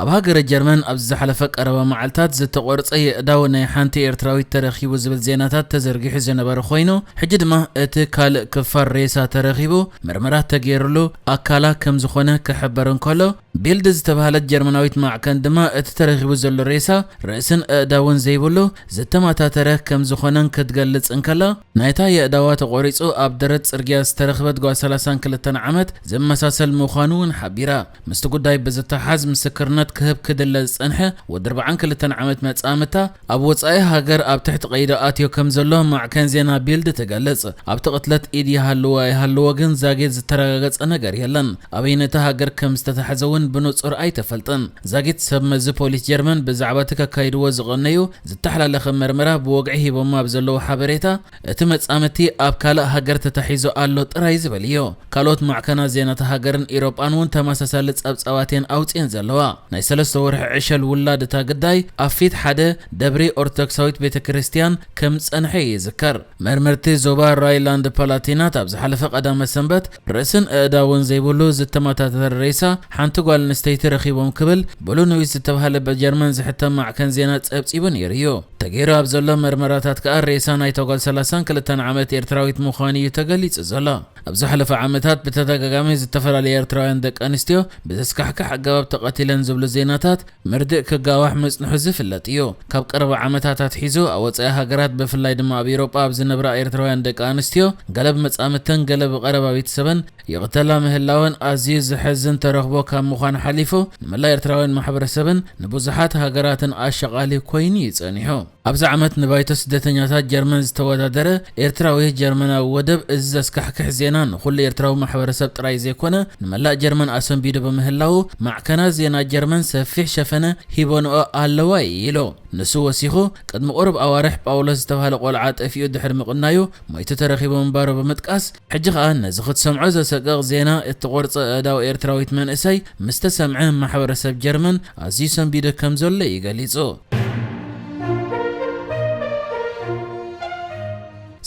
ኣብ ሃገረ ጀርመን ኣብዚ ዝሓለፈ ቀረባ መዓልታት ዝተቖርጸ የእዳው ናይ ሓንቲ ኤርትራዊት ተረኺቡ ዝብል ዜናታት ተዘርጊሑ ዝነበረ ኮይኑ፣ ሕጂ ድማ እቲ ካልእ ክፋል ሬሳ ተረኺቡ ምርመራ ተገይሩሉ ኣካላ ከም ዝኾነ ክሕበር እንከሎ፣ ቢልድ ዝተባህለት ጀርመናዊት ማዕከን ድማ እቲ ተረኺቡ ዘሎ ሬሳ ርእስን ኣእዳውን ዘይብሉ ዝተማታተረ ከም ዝኾነን ክትገልጽ እንከላ፣ ናይታ የእዳዋ ተቖሪጹ ኣብ ደረት ጽርግያ ዝተረኽበት ጓል ሰላሳን ክልተን ዓመት ዝመሳሰል ምዃኑ እውን ሓቢራ። ምስቲ ጉዳይ ብዝተሓዝ ምስክርነት ክህብ ክድለ ዝጸንሐ ወዲ ኣርባዓን ክልተን ዓመት መጻምድታ ኣብ ወጻኢ ሃገር ኣብ ትሕቲ ቀይዲ ኣትዮ ከም ዘሎ ማዕከን ዜና ቢልድ ትገልጽ። ኣብቲ ቅትለት ኢድ ይሃልዎ ኣይሃልዎ ግን ዛጊት ዝተረጋገጸ ነገር የለን። ኣበይነቲ ሃገር ከም ዝተታሕዘ እውን ብንጹር ኣይተፈልጠን። ዛጊት ሰብ መዚ ፖሊስ ጀርመን ብዛዕባ እቲ ከካይድዎ ዝቐነዩ ዝተሓላለኸ መርመራ ብወግዒ ሂቦማ ኣብ ዘለዉ ሓበሬታ፣ እቲ መጻምድቲ ኣብ ካልእ ሃገር ተታሒዙ ኣሎ ጥራይ ዝብል እዩ። ካልኦት ማዕከናት ዜናታት ሃገርን ኢሮጳን እውን ተመሳሳሊ ጸብጻባት እየን ኣውጺኤን ዘለዋ። ናይ ሰለስተ ወርሒ ዕሸል ውላድ እታ ግዳይ ኣብ ፊት ሓደ ደብሪ ኦርቶዶክሳዊት ቤተ ክርስቲያን ከም ዝጸንሐ ይዝከር። መርመርቲ ዞባ ራይላንድ ፓላቲናት ኣብ ዝሓለፈ ቀዳመ ሰንበት ርእስን ኣእዳውን ዘይብሉ ዝተመታተረ ሬሳ ሓንቲ ጓል ኣንስተይቲ ረኺቦም ክብል ብሉ ኒውስ ዝተባህለ ብጀርመን ዝሕተም ማዕከን ዜና ጸብጺቡ ነይሩ እዩ። ተገይሩ ኣብ ዘሎ መርመራታት ከኣ ሬሳ ናይታ ጓል ሰላሳን ክልተን ዓመት ኤርትራዊት ምዃኑ እዩ ተገሊጹ ዘሎ። ኣብ ዝሓለፈ ዓመታት ብተደጋጋሚ ዝተፈላለያ ኤርትራውያን ደቂ ኣንስትዮ ብዘስካሕክሕ ኣገባብ ተቐቲለን ዝብሉ ዜናታት ምርድእ ክጋዋሕ ምጽንሑ ዝፍለጥ እዩ። ካብ ቀረባ ዓመታት ኣትሒዙ ኣብ ወጻኢ ሃገራት ብፍላይ ድማ ኣብ ኤውሮጳ ኣብ ዝነብራ ኤርትራውያን ደቂ ኣንስትዮ ገለ ብመጻምድተን ገለ ብቐረባ ቤተሰበን ይቕተላ ምህላወን ኣዝዩ ዘሕዝን ተረኽቦ ካብ ምዃን ሓሊፉ ንመላእ ኤርትራውያን ማሕበረሰብን ንብዙሓት ሃገራትን ኣሸቓሊ ኮይኑ እዩ ጸኒሑ። ኣብዚ ዓመት ንባይቶ ስደተኛታት ጀርመን ዝተወዳደረ ኤርትራዊ ጀርመናዊ ወደብ እዚ ዘስካሕክሕ ዜና ንኹሉ ኤርትራዊ ማሕበረሰብ ጥራይ ዘይኮነ ንመላእ ጀርመን ኣሰንቢዱ ብምህላዉ ማዕከናት ዜና ጀርመን ሰፊሕ ሸፈነ ሂበንኦ ኣለዋ ኢሉ። ንሱ ወሲኹ ቅድሚ ቁሩብ ኣዋርሕ ጳውሎስ ዝተባህለ ቆልዓ ጠፊኡ ድሕሪ ምቕናዩ ሞይቱ ተረኺቡ ምንባሩ ብምጥቃስ ሕጂ ኸኣ ነዚ ክትሰምዖ ዘሰቅቕ ዜና እትቖርጸ ኣእዳው ኤርትራዊት መንእሰይ ምስ ተሰምዐ ማሕበረሰብ ጀርመን ኣዝዩ ሰንቢዱ ከም ዘሎ እዩ ገሊጹ።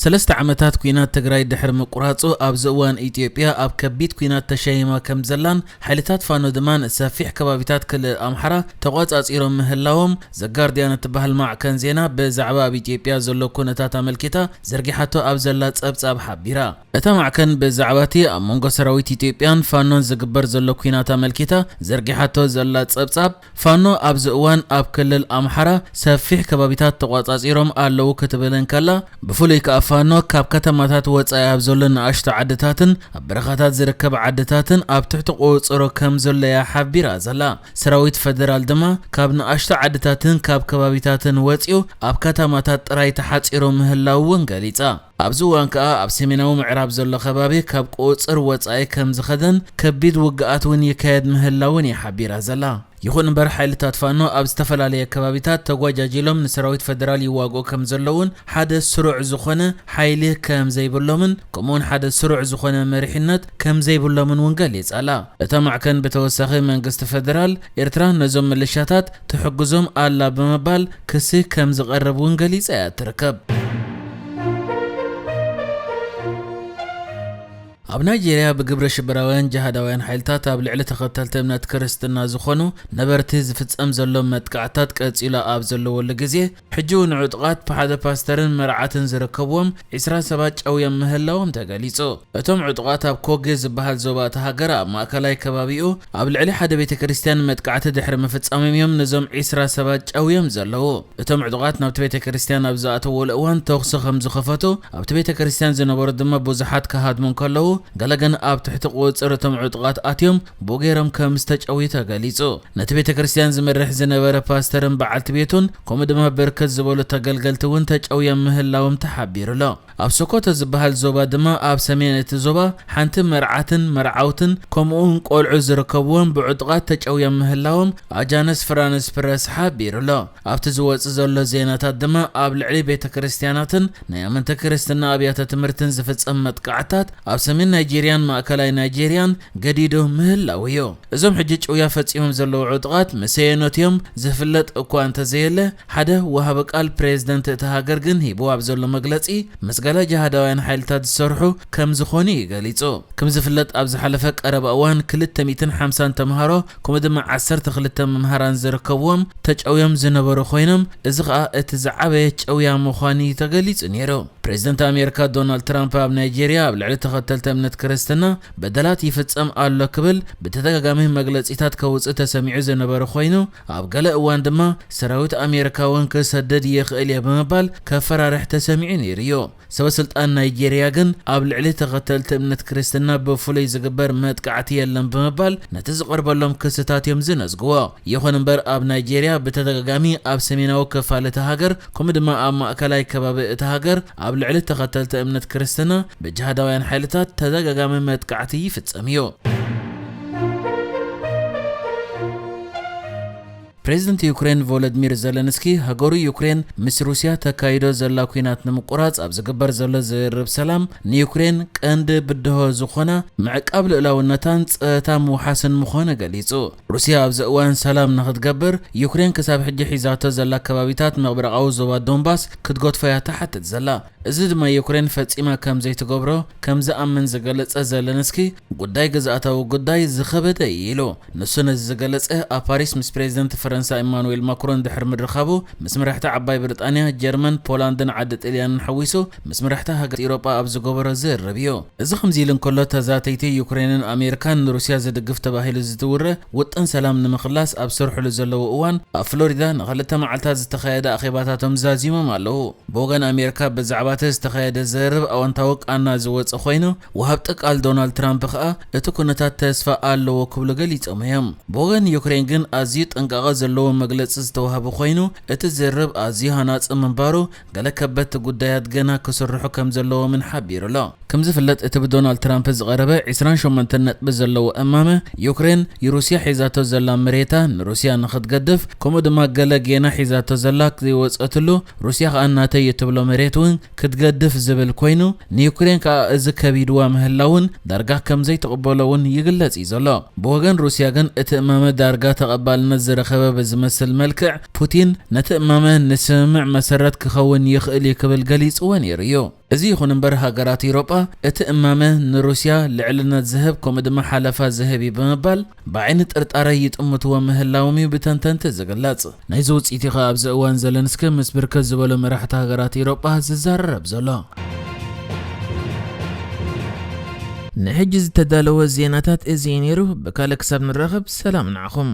ሰለስተ ዓመታት ኲናት ትግራይ ድሕሪ ምቁራጹ ኣብዚ እዋን ኢትዮጵያ ኣብ ከቢድ ኲናት ተሸይማ ከም ዘላን ሓይልታት ፋኖ ድማ ንሰፊሕ ከባቢታት ክልል ኣምሓራ ተቖጻጺሮም ምህላዎም ዘጋርዲያን እትበሃል ማዕከን ዜና ብዛዕባ ኣብ ኢትዮጵያ ዘሎ ኩነታት ኣመልኪታ ዘርጊሓቶ ኣብ ዘላ ጸብጻብ ሓቢራ። እታ ማዕከን ብዛዕባ እቲ ኣብ መንጎ ሰራዊት ኢትዮጵያን ፋኖን ዝግበር ዘሎ ኲናት ኣመልኪታ ዘርጊሓቶ ዘላ ጸብጻብ ፋኖ ኣብዚ እዋን ኣብ ክልል ኣምሓራ ሰፊሕ ከባቢታት ተቖጻጺሮም ኣለዉ ክትብል እንከላ፣ ብፍሉይ ከኣ ፋኖ ካብ ከተማታት ወጻኢ ኣብ ዘሎ ንኣሽቱ ዓድታትን ኣብ በረኻታት ዝርከብ ዓድታትን ኣብ ትሕቲ ቁጽጽሩ ከም ዘሎ እያ ሓቢራ ዘላ። ሰራዊት ፈደራል ድማ ካብ ንኣሽቱ ዓድታትን ካብ ከባቢታትን ወጺኡ ኣብ ከተማታት ጥራይ ተሓጺሩ ምህላው እውን ገሊጻ። ኣብዚ እዋን ከኣ ኣብ ሰሜናዊ ምዕራብ ዘሎ ከባቢ ካብ ቁጽጽር ወጻኢ ከም ዝኸደን ከቢድ ውግኣት እውን ይካየድ ምህላውን እያ ሓቢራ ዘላ። ይኹን እምበር ሓይልታት ፋኖ ኣብ ዝተፈላለየ ከባቢታት ተጓጃጂሎም ንሰራዊት ፈደራል ይዋግኡ ከም ዘለውን ሓደ ስሩዕ ዝኾነ ሓይሊ ከም ዘይብሎምን ከምኡውን ሓደ ስሩዕ ዝኾነ መሪሕነት ከም ዘይብሎምን እውን ገሊጻ ኣላ። እታ ማዕከን ብተወሳኺ መንግስቲ ፈደራል ኤርትራ ነዞም ምልሻታት ትሕግዞም ኣላ ብምባል ክሲ ከም ዝቐርብ እውን ገሊጻ እያ ትርከብ። ኣብ ናይጄርያ ብግብረ ሽበራውያን ጅሃዳውያን ሓይልታት ኣብ ልዕሊ ተኸተልቲ እምነት ክርስትና ዝኾኑ ነበርቲ ዝፍጸም ዘሎ መጥቃዕታት ቀጺሉ ኣብ ዘለወሉ ግዜ፣ ሕጂ እውን ዕጡቓት ብሓደ ፓስተርን መርዓትን ዝርከብዎም ዒስራ ሰባት ጨውዮም ምህላዎም ተገሊጹ። እቶም ዕጡቓት ኣብ ኮጌ ዝበሃል ዞባ እታ ሃገር ኣብ ማእከላይ ከባቢኡ ኣብ ልዕሊ ሓደ ቤተ ክርስቲያን መጥቃዕቲ ድሕሪ ምፍጻሞም እዮም ነዞም ዒስራ ሰባት ጨውዮም ዘለዉ። እቶም ዕጡቓት ናብቲ ቤተ ክርስቲያን ኣብ ዝኣተውሉ እዋን ተኹሲ ከም ዝኸፈቱ፣ ኣብቲ ቤተ ክርስቲያን ዝነበሩ ድማ ብዙሓት ክሃድሙ እንከለዉ፣ ገለ ግን ኣብ ትሕቲ ቁጽጽር እቶም ዕጡቓት ኣትዮም ብኡ ገይሮም ከም ዝተጨውዩ ተገሊጹ። ነቲ ቤተ ክርስቲያን ዝመርሕ ዝነበረ ፓስተርን በዓልቲ ቤቱን ከምኡ ድማ ብርክት ዝበሉ ተገልገልቲ እውን ተጨውዮም ምህላዎም ተሓቢሩ ኣሎ። ኣብ ሶኮቶ ዝበሃል ዞባ ድማ ኣብ ሰሜን እቲ ዞባ ሓንቲ መርዓትን መርዓውትን ከምኡውን ቆልዑ ዝርከብዎም ብዕጡቓት ተጨውዮም ምህላዎም ኣጃንስ ፍራንስ ፕረስ ሓቢሩ ኣሎ። ኣብቲ ዝወጽእ ዘሎ ዜናታት ድማ ኣብ ልዕሊ ቤተ ክርስቲያናትን ናይ ኣመንቲ ክርስትና ኣብያተ ትምህርትን ዝፍጸም መጥቃዕታት ኣብ ሰሜን ናይጄርያን ማእከላይ ናይጄርያን ገዲዱ ምህላው እዩ። እዞም ሕጂ ጭውያ ፈጺሞም ዘለዉ ዕጡቓት መሰየኖት እዮም ዝፍለጥ እኳ እንተዘየለ፣ ሓደ ወሃቢ ቃል ፕሬዝደንት እታ ሃገር ግን ሂብዎ ኣብ ዘሎ መግለጺ፣ ምስ ገለ ጅሃዳውያን ሓይልታት ዝሰርሑ ከም ዝኾኑ እዩ ገሊጹ። ከም ዝፍለጥ ኣብ ዝሓለፈ ቀረባ እዋን ክልተ ሚእትን ሓምሳን ተምሃሮ ከምኡ ድማ ዓሰርተ ክልተ መምሃራን ዝርከብዎም ተጨውዮም ዝነበሩ ኮይኖም፣ እዚ ኸኣ እቲ ዝዓበየ ጨውያ ምዃኑ እዩ ተገሊጹ ነይሩ። ፕሬዝደንት ኣሜሪካ ዶናልድ ትራምፕ ኣብ ናይጄርያ ኣብ ልዕሊ ተኸተልቲ እምነት ክርስትና በደላት ይፍጸም ኣሎ ክብል ብተደጋጋሚ መግለጺታት ከውጽእ ተሰሚዑ ዝነበረ ኮይኑ፣ ኣብ ገለ እዋን ድማ ሰራዊት ኣሜሪካ እውን ክሰድድ ይኽእል እየ ብምባል ከፈራርሕ ተሰሚዑ ነይሩ እዩ። ሰበ ስልጣን ናይጄርያ ግን ኣብ ልዕሊ ተኸተልቲ እምነት ክርስትና ብፍሉይ ዝግበር መጥቃዕቲ የለን ብምባል ነቲ ዝቐርበሎም ክስታት እዮም ዝነዝግዎ። ይኹን እምበር ኣብ ናይጄርያ ብተደጋጋሚ ኣብ ሰሜናዊ ክፋል እታ ሃገር ከምኡ ድማ ኣብ ማእከላይ ከባቢ እታ ሃገር ኣብ ልዕሊ ተኸተልቲ እምነት ክርስትና ብጅሃዳውያን ሓይልታት ተደጋጋሚ መጥቃዕቲ ይፍጸም እዩ። ፕሬዝደንት ዩክሬን ቮሎዲሚር ዘለንስኪ ሃገሩ ዩክሬን ምስ ሩስያ ተካይዶ ዘላ ኲናት ንምቁራጽ ኣብ ዝግበር ዘሎ ዝርርብ ሰላም ንዩክሬን ቀንዲ ብድሆ ዝኾና ምዕቃብ ልኡላውነታን ጸጥታ ምውሓስን ምዃኑ ገሊጹ። ሩስያ ኣብዚ እዋን ሰላም ንኽትገብር ዩክሬን ክሳብ ሕጂ ሒዛቶ ዘላ ከባቢታት ምብራቓዊ ዞባ ዶንባስ ክትገድፎ እያ ትሓትት ዘላ። እዚ ድማ ዩክሬን ፈጺማ ከም ዘይትገብሮ ከም ዝኣምን ዝገለጸ ዘለንስኪ፣ ጉዳይ ግዝኣታዊ ጉዳይ ዝኸበደ እዩ ኢሉ። ንሱ ነዚ ዝገለጸ ኣብ ፓሪስ ምስ ፕሬዝደንት ፈረንሳ ኢማኑኤል ማክሮን ድሕሪ ምርኻቡ፣ ምስ መራሕቲ ዓባይ ብሪጣንያ፣ ጀርመን፣ ፖላንድን ዓዲ ጥልያንን ሓዊሱ ምስ መራሕቲ ሃገራት ኤውሮጳ ኣብ ዝገበሮ ዝርርብ እዩ። እዚ ከምዚ ኢሉ እንከሎ፣ ተዛተይቲ ዩክሬንን ኣሜሪካን ንሩስያ ዝድግፍ ተባሂሉ ዝትውረ ውጥን ሰላም ንምኽላስ ኣብ ዝሰርሕሉ ዘለዉ እዋን፣ ኣብ ፍሎሪዳ ንኽልተ መዓልታት ዝተኻየደ ኣኼባታቶም ዛዚሞም ኣለዉ። ብወገን ኣሜሪካ ብዛዕባ እቲ ዝተኻየደ ዝርርብ ኣወንታዊ ቃና ዝወጸ ኮይኑ፣ ወሃብቲ ቃል ዶናልድ ትራምፕ ከኣ እቲ ኩነታት ተስፋ ኣለዎ ክብሉ ገሊጾም እዮም። ብወገን ዩክሬን ግን ኣዝዩ ጥንቃቐ ዘለዎ መግለጺ ዝተዋህበ ኮይኑ፣ እቲ ዝርርብ ኣዝዩ ሃናጺ ምንባሩ፣ ገለ ከበድቲ ጉዳያት ገና ክስርሑ ከም ዘለዎምን ሓቢሩ ኣሎ። ከም ዝፍለጥ፣ እቲ ብዶናልድ ትራምፕ ዝቐረበ ዕስራን ሸሞንተን ነጥቢ ዘለዎ እማመ፣ ዩክሬን ንሩስያ ሒዛቶ ዘላ መሬታ ንሩስያ ንኽትገድፍ፣ ከምኡ ድማ ገለ ጌና ሒዛቶ ዘላ ዘይወጸትሉ፣ ሩስያ ከኣ ናተይ እትብሎ መሬት እውን ክትገድፍ ዝብል ኮይኑ፣ ንዩክሬን ከኣ እዚ ከቢድዋ ምህላውን ዳርጋ ከም ዘይትቕበሎ እውን ይግለጽ እዩ ዘሎ። ብወገን ሩስያ ግን እቲ እማመ ዳርጋ ተቐባልነት ዝረኸበ ብዝመስል መልክዕ፣ ፑቲን ነቲ እማመ ንስምምዕ መሰረት ክኸውን ይኽእል እዩ ክብል ገሊጽዎ ነይሩ እዩ። እዚ ይኹን እምበር፣ ሃገራት ኤውሮጳ እቲ እማመ ንሩስያ ልዕልነት ዝህብ ከምኡ ድማ ሓለፋ ዝህብ እዩ ብምባል ብዓይኒ ጥርጣረ ይጥምትዎ ምህላዎም እዩ ብተንተንቲ ዝግለጽ። ናይዚ ውጽኢት እዩ ከኣ ኣብዚ እዋን ዘለንስኪ ምስ ብርክት ዝበሉ መራሕቲ ሃገራት ኤውሮጳ ዝዘራረብ ዘሎ። ንሕጂ ዝተዳለወ ዜናታት እዚ እዩ ነይሩ። ብካልእ ክሳብ ንራኸብ ሰላም ንዓኹም።